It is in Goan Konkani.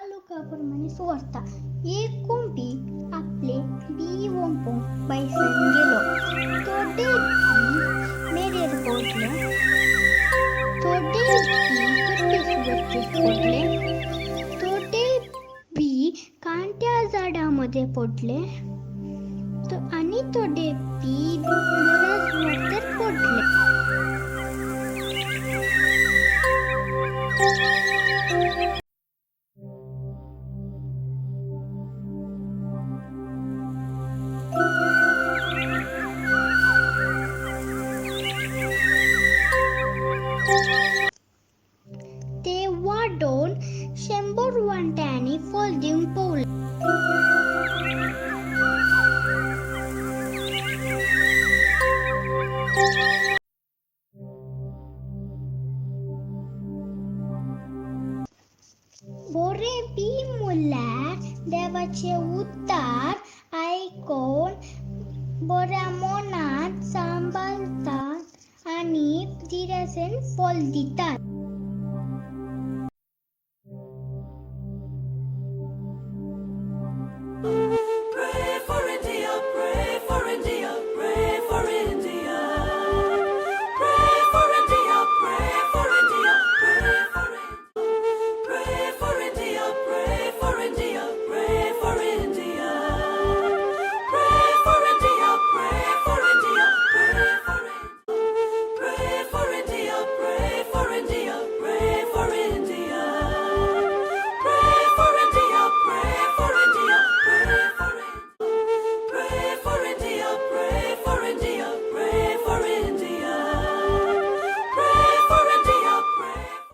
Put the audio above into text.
लोकां प्रमाणे सुवार्ता. एक कोंबी आपले बी ओंपूंक बांयसान गेलो. थोडे बी मेरेर पडले, थोडे बी दुसरे सुवातेर पडले, थोडे बी कांट्या झाडां मदें पडले आनी थोडे बी बऱ्या सुवातेर पडले. ते वाडोवन 100 वांट्यांनी फळ दिवंक पावले. बरें बी म्हणल्यार देवाचें उतर आयकून बऱ्या मनान सांबाळटात आनी धिरासान फळ दितात.